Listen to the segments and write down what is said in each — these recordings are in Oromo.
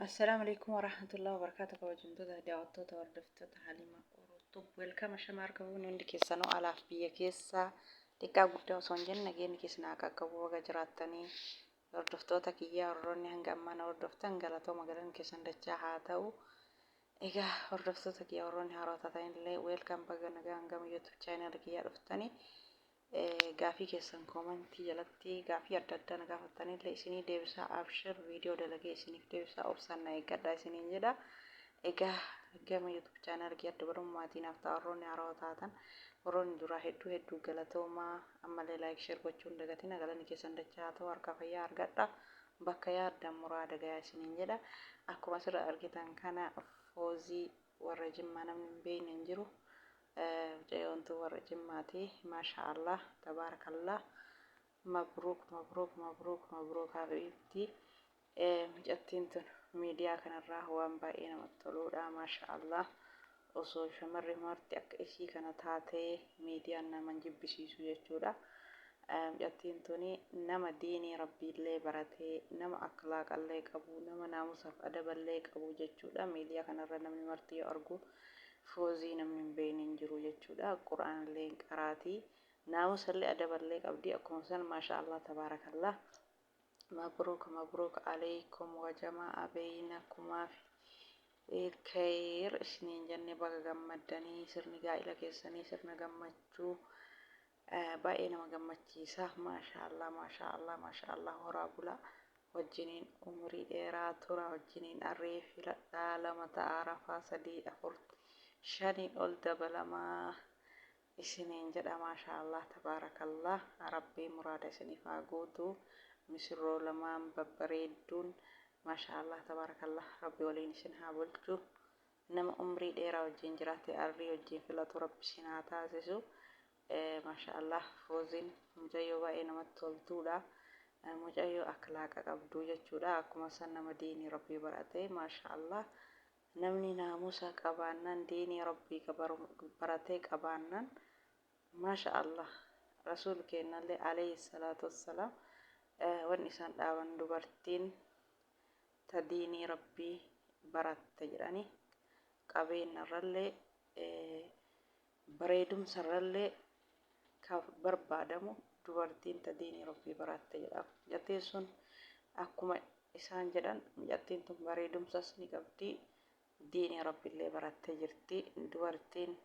Assalaamu alaikum warahmatullahi wabarakatuh. Kabajamtoota daawwattoota, hordoftoota Halima Orotoob, welcome. Ashama harka fuuni hundi keessanuu, alaaf biyya keessaa, xiqqaa guddaa osoo hin jenne nageenyi keessan haa qaqqabu. Baga jiraattanii hordoftoota kiyyaa. Warroonni hanga ammaa na hordoftan galatooma, galanni keessan dachaa haa ta'u. Egaa hordoftoota kiyyaa, warroonni haaraa taatanillee welcome, baga nagaan gama YouTube channel kiyyaa dhuftanii. Gaafii keessan koomantii jalatti gaafii adda addaa na gaafattanillee isinii deebisaa. Abshir, viidiyoo dalagee isiniif deebisaa, obsaan na eeggadhaa isiniin jedha. Egaa gama YouTube channel kiyya dabaluun maatii naaf ta'a warroonni haarawaa taatan. Warroonni duraa hedduu hedduu galatoomaa. Ammallee like, share gochuun dagatina. Galanni keessan dachaa haa ta'u. Harka fayyaa argadha, bakka yaaddan muraada gayaa isiniin jedha. Akkuma asirra argitan kana Foozii warra Jimmaa namni hin beekne hin jiru. Mucayyoon tun warra Jimmaati. Maasha Allah, tabaarakallah, mabruuk, mabruuk, mabruuk, mabruuk habiibti. Mucattiin tun miidiyaa kanarraa waan baay'ee namatti toluudha. Maasha Allah, osoo shamarri marti akka isii kana taatee miidiyaan nama hin jibbisiisu jechuudha. Mucattiin tuni nama diinii Rabbiillee baratee, nama akhlaaqallee qabu, nama naamusaaf adaballee qabu jechuudha. Miidiyaa kanarra namni marti yoo argu Foozii namni hin beekne hin jiru jechuudha. Qur'aanallee hin qaraati. Naamusallee adaballee qabdi. Akkuma san maasha Allah, tabaarakallah. Mabruuk, mabruuk aleykum wa jama'a beeynakumaa fi kheyr isiniin jenne. Baga gammaddanii. Sirni gaa'ila keessanii sirna gammachuu baay'ee nama gammachiisa. Maasha Allah, maasha Allah, maasha Allah. Horaa bulaa wajjiniin, umrii dheeraa tura wajjiniin, arree filadhaa, lama ta'a, rafaa, sadii, afur, shaniin ol dabalamaa isiniin jedha. Maasha Allah, tabaarakallah. Rabbii muraada isiniif haa guutu. Misirroo lamaan babbareedduun, maasha Allah, tabaarakallah, Rabbi waliin isin haa bulchu. Nama umrii dheeraa wajjin jiraate, arrii wajjin filatu Rabbi isin haa taasisu. Maasha Allah, Fooziin mucayyoo baay'ee namatti toltuudha. Mucayyoo akhlaaqa qabdu jechuudha. Akkuma san nama diinii Rabbii barate. Maasha Allah, namni naamusa qabaannaan, diinii Rabbii baratee qabaannaan, maasha Allah, Rasuul keennallee alayhi salaatu wassalaam wanni isaan dhaaban dubartiin ta diinii Rabbii baratte jedhani qabeennarrallee bareedumsarrallee ka barbaadamu dubartiin ta diinii Rabbii baratte jedha. Mucattiin sun akkuma isaan jedhan, mucattiin tun bareedumsas ni qabdi, diinii Rabbiillee barattee jirti. Dubartiin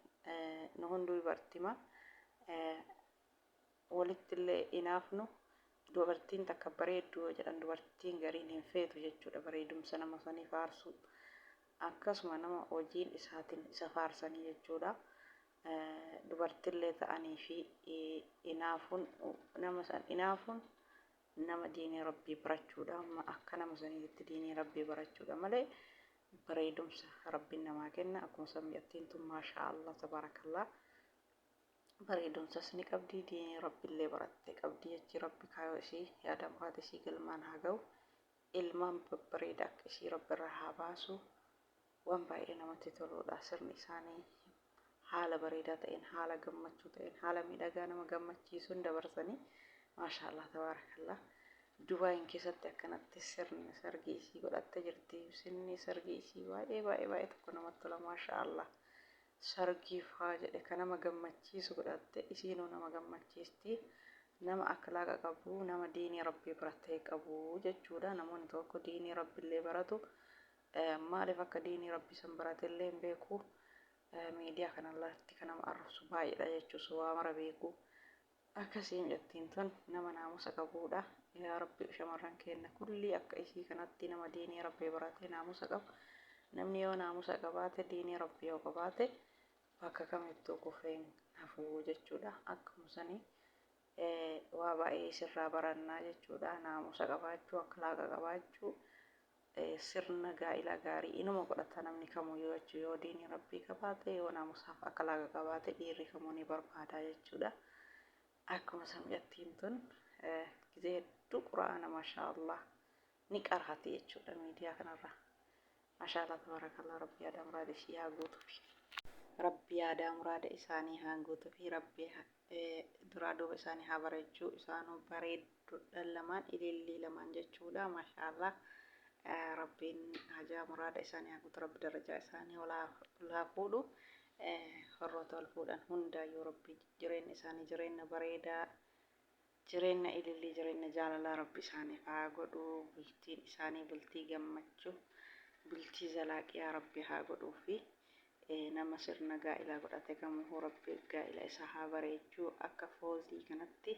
nu hunduu dubartima walittillee inaafnu, dubartiin takka bareedduu yoo jedhan dubartiin gariin hin feetu jechuudha bareedumsa nama sanii faarsuu. Akkasuma nama hojiin isaatiin isa faarsanii jechuudha. Dubartillee ta'anii fi inaafuun nama san inaafuun nama diinii Rabbii barachuudha. Akka nama saniitti diinii Rabbii barachuudha malee bareedumsa Rabbiin namaa kenna. Akkuma san mucattiin tun maashaa Allah, tabaarakallah, bareedumsas ni qabdi, diinii Rabbiillee barattee qabdi jechi. Rabbi kaayoo isii, yaada muraada isii galmaan haa ga'u. Ilmaan babbareeda akka isii Rabbi irraa haa baasu. Waan baay'ee namatti toluudha. Sirni isaanii haala bareedaa ta'een, haala gammachuu ta'een, haala miidhagaa nama gammachiisuun dabarsanii. Maasha Allah, tabaarakallah. Dubaayin keessatti akkanatti sirni sargii isii godhattee jirti. Sirni sargii isii baay'ee baay'ee baay'ee tokko namatti tola. Maasha Allah, sargii faa jedhe ka nama gammachiisu godhatte. Isiinuu nama gammachiisti. Nama akhlaaqa qabu, nama diinii Rabbii baratee qabu jechuudha. Namoonni tokko diinii Rabbiillee baratu, maaliif akka diinii Rabbii san baratellee hin beeku. Miidiyaa kanarratti kan nama arrabsu baay'eedha jechuus waa mara beeku. Akkasii mucattiin tun nama naamusa qabuudha. Yaa Rabbi, shamarran keenya kullii akka isii kanatti nama diinii Rabbii baratee naamusa qabu. Namni yoo naamusa qabaate, diinii Rabbii yoo qabaate, bakka kamittuu kufee hin hafu jechuudha. Akkuma sanii waa baay'ee isirraa barannaa jechuudha. Naamusa qabaachuu, akhlaaqa qabaachuu, sirna gaa'ilaa gaarii inuma godhata namni kamuyyuu jechuu. Yoo diinii Rabbii qabaate, yoo naamusaaf akhlaaqa qabaate, dhiirri kamuu ni barbaada jechuudha. Akkuma san mucattiin tun gizee hedduu Qura'aana maashaa Allah ni qaraati jechuudha miidiyaa kanarra. Maashaa Allah, tabaarakallah. Rabbi yaada muraada ishii haa guutuufi. Rabbi yaadaa muraada isaanii haa guutuufi. Rabbi duraa duuba isaanii haa bareechuu. Isaanuu bareedduudhaan lamaan, ilillii lamaan jechuudha. Maashaa Allah. Rabbiin hajaa muraada isaanii haa guutu. Rabbi darajaa isaanii ol haa fuudhu. Warroota wal fuudhan hundaayyuu Rabbi jireenya isaanii jireenya bareedaa, jireenya ilillii, jireenya jaalalaa Rabbi isaaniif haa godhu. Bultiin isaanii bultii gammachuu, bultii zalaaqiyaa Rabbi haa godhuu fi nama sirna gaa'ilaa godhate kamuu Rabbi gaa'ila isaa haa bareechuu akka Foozii kanatti.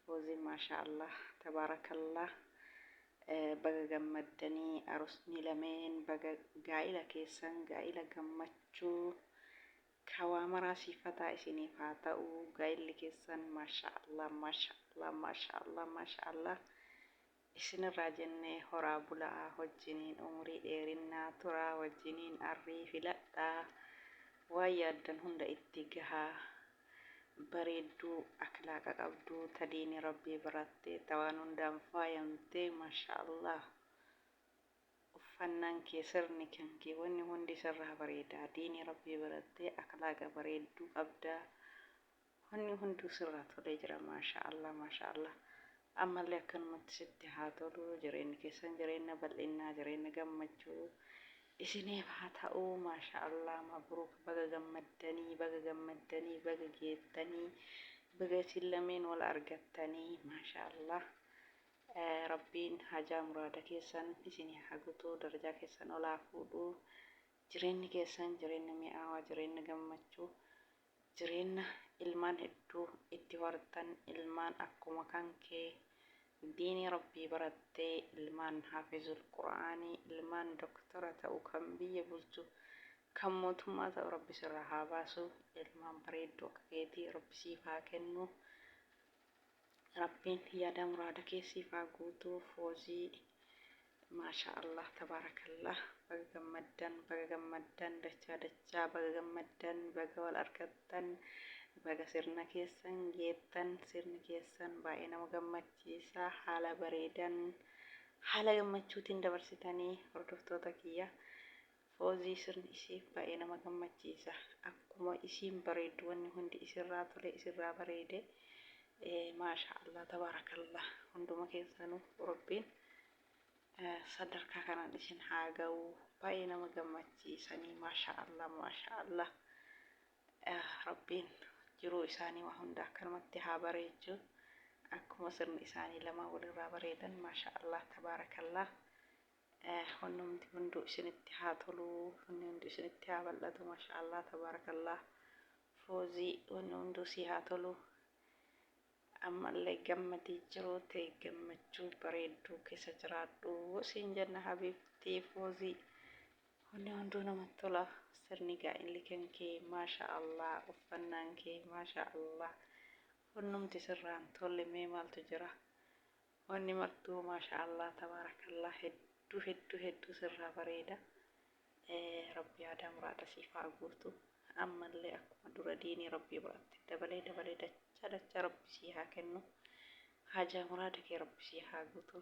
Fooziin maashaa Allah tabaarakallah, baga gammaddanii arusni lameen, baga gaa'ila keessan gaa'ila gammachuu ka waa maraa siifataa isiniif haa ta'u gaa'illi keessan. Maashaa Allah, maashaa Allah, maashaa Allah, maashaa Allah isinirraa jennee. Horaa bulaa wajjiniin, umurii dheerinnaa turaa wajjiniin, arrii filadhaa, waan yaaddan hunda itti gahaa. Bareedduu akhlaaqa qabduu, ta diini Rabbii baratte, ta waan hundaan faayamte, maashaa Allah. Uffannaan kee, sirni kan kee, wanni hundi sirraa bareedaa. Diinii Rabbii barattee, akhlaaqa bareedduu qabdaa, wanni hunduu sirraa tolee jira. Maashaa Allah, maashaa Allah. Ammallee akkanumatti sitti haa tolu. Jireenyi keessan jireenya bal'innaa, jireenya gammachuu isiniif haa ta'u. Maashaa Allah, mabruuk, baga gammaddanii, baga gammaddanii, baga geettanii, baga isin lameen wal argattanii. Maashaa Allah. Rabbiin hajaa muraada keessan isinii haa guutuu, darajaa keessan ol haa fuudhu. Jireenyi keessan jireenya mi'aawaa, jireenya gammachuu, jireenya ilmaan hedduu itti hortan, ilmaan akkuma kan kee diinii Rabbii barattee, ilmaan haafizul Qur'aanii, ilmaan doktora ta'u, kan biyya bulchu, kan mootummaa ta'u Rabbi sirraa haa baasu. Ilmaan bareedduu akka keetii Rabbi siif haa kennu. Rabbiin yaada muraada kee siif haa guutuu. Foozii, maashaa Allah, tabaarakallah, baga gammaddan, baga gammaddan, dachaa dachaa baga gammaddan, baga wal argattan, baga sirna keessan geettan. Sirni keessan baay'ee nama gammachiisa. Haala bareedan, haala gammachuutiin dabarsitanii. Hordoftoota kiyya, Foozii sirni isii baay'ee nama gammachiisa. Akkuma isiin bareeddu wanni hundi isirraa tole, isirraa bareede. Maashaa Allah, tabaarakallah. Hunduma keessanuu Rabbiin sadarkaa kanaan isin haa ga'u. Baay'ee nama gammachiisanii. Maashaa Allah, maashaa Allah. Rabbiin jiruu isaanii waa hunda akkanumatti haa bareechu. Akkuma sirni isaanii lama walirraa bareedan. Maashaa Allah, tabaarakallah. Wannumti hunduu isinitti haa tolu, wanni hundi isinitti haa bal'atu. Maashaa Allah, tabaarakallah. Foozii, wanni hunduu sii haa tolu. Ammallee gammadii, jiruu ta'e gammachuu bareedduu keessa jiraadhu siin jenna. Habiibtii Foozii, wanni hunduu namatti tola. Sirni gaa'illi kan kee maasha Allah, uffannaan kee maasha Allah, wannumti sirraan tolle mee maaltu jira? Wanni martuu maasha Allah, tabaarakallah, hedduu hedduu hedduu sirraa bareeda. Rabbi yaadaa muraada siif haa guutu. Ammallee akkuma dura diinii Rabbii biraatti dabalee dabalee dachaa dachaa Rabbi sii haa kennu. Hajaa muraada kee Rabbi sii haa guutu.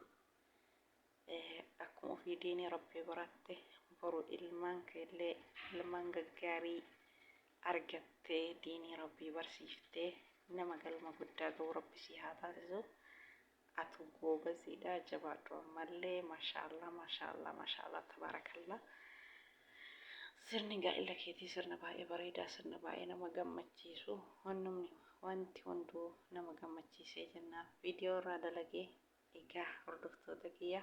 Akkuma ofii diinii Rabbii baratte, boru ilmaan keellee ilmaan gaggaarii argattee, diinii Rabbii barsiiftee, nama galma guddaa ga'u Rabbi sii haa taasisu. Atu goobaziidha, jabaadhu ammallee. Maashaallah, maashaallah, maashaallah, tabaarakallah. Sirni gaa'ela keetii sirna baay'ee bareedaa, sirna baay'ee nama gammachiisu, wannumni wanti hunduu nama gammachiisee jennaan viidiyoo irraa dalagee. Egaa hordoftoota kiyya,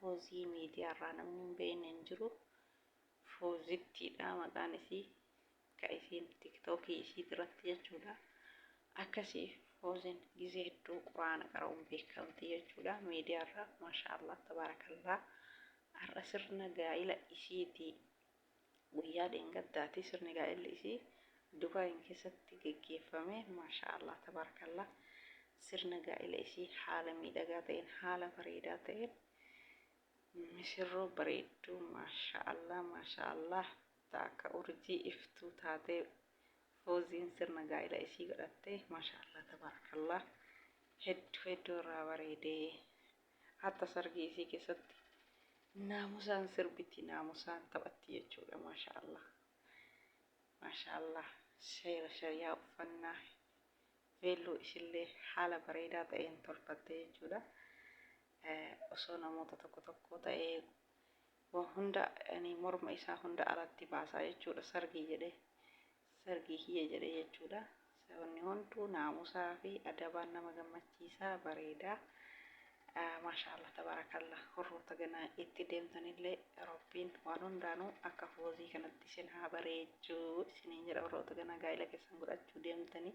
Foozii miidiyaa irraa namni hin beekne hin jiru. Foozittiidha maqaan isii ka isiin TikTokii isii irratti jechuudha. Akkasii Fooziin gizee hedduu Quraana qara'uun beekamti jechuudha miidiyaa irraa. Maasha Allah, tabaarakallah. Har'a sirna gaa'ila isiitii, guyyaa dheengaddaati sirni gaa'illi isii Dubaayin keessatti geggeeffame. Maasha Allah, tabaarakallah. Sirna gaa'ila isii haala miidhagaa ta'een, haala bareedaa ta'een, misirroo bareedduu, maasha Allah, maasha Allah, akka urjii iftuu taatee Fooziin sirna gaa'ila isii godhatte. Maasha Allah, tabaarakallah, hedduu hedduu irraa bareedee. Hatta sargii isii keessatti naamusaan sirbiti, naamusaan taphatti jechuudha. Maasha Allah, maasha Allah. Seera shariyaa uffannaa veelloo isillee haala bareedaa ta'een tolfatte jechuudha. Osoo namoota tokko tokko ta'ee waan hunda yani morma isaa hunda alatti baasaa jechuudha. Sargii jedhee sargii kiyya jedhee jechuudha. Wanni hunduu naamusaa fi adabaan nama gammachiisaa bareedaa. Maashaallah tabarakallah warroota ganaa itti deemtanillee Rabbiin waan hundaanuu akka foozii kanatti isin haa bareechuu isiniin jedha warroota ganaa gaa'ila keessan godhachuu deemtanii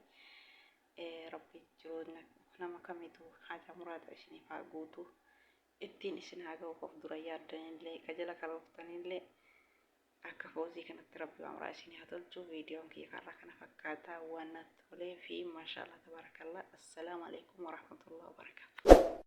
Rabbi jireenya nama kamiituu haajaa muraada isiniif haa guutu ittiin isin haa ga'u of dura yaaddanillee ka jala karoortanillee Akka foozii kanatti rabbi waa maraa isin haa tolchu. Viidiyoon kiyya karraa kana fakkaataa waan natti tolee fi maashaallah tabarakallah. Assalaamu alaikum warahmatullahi wabarakatuh.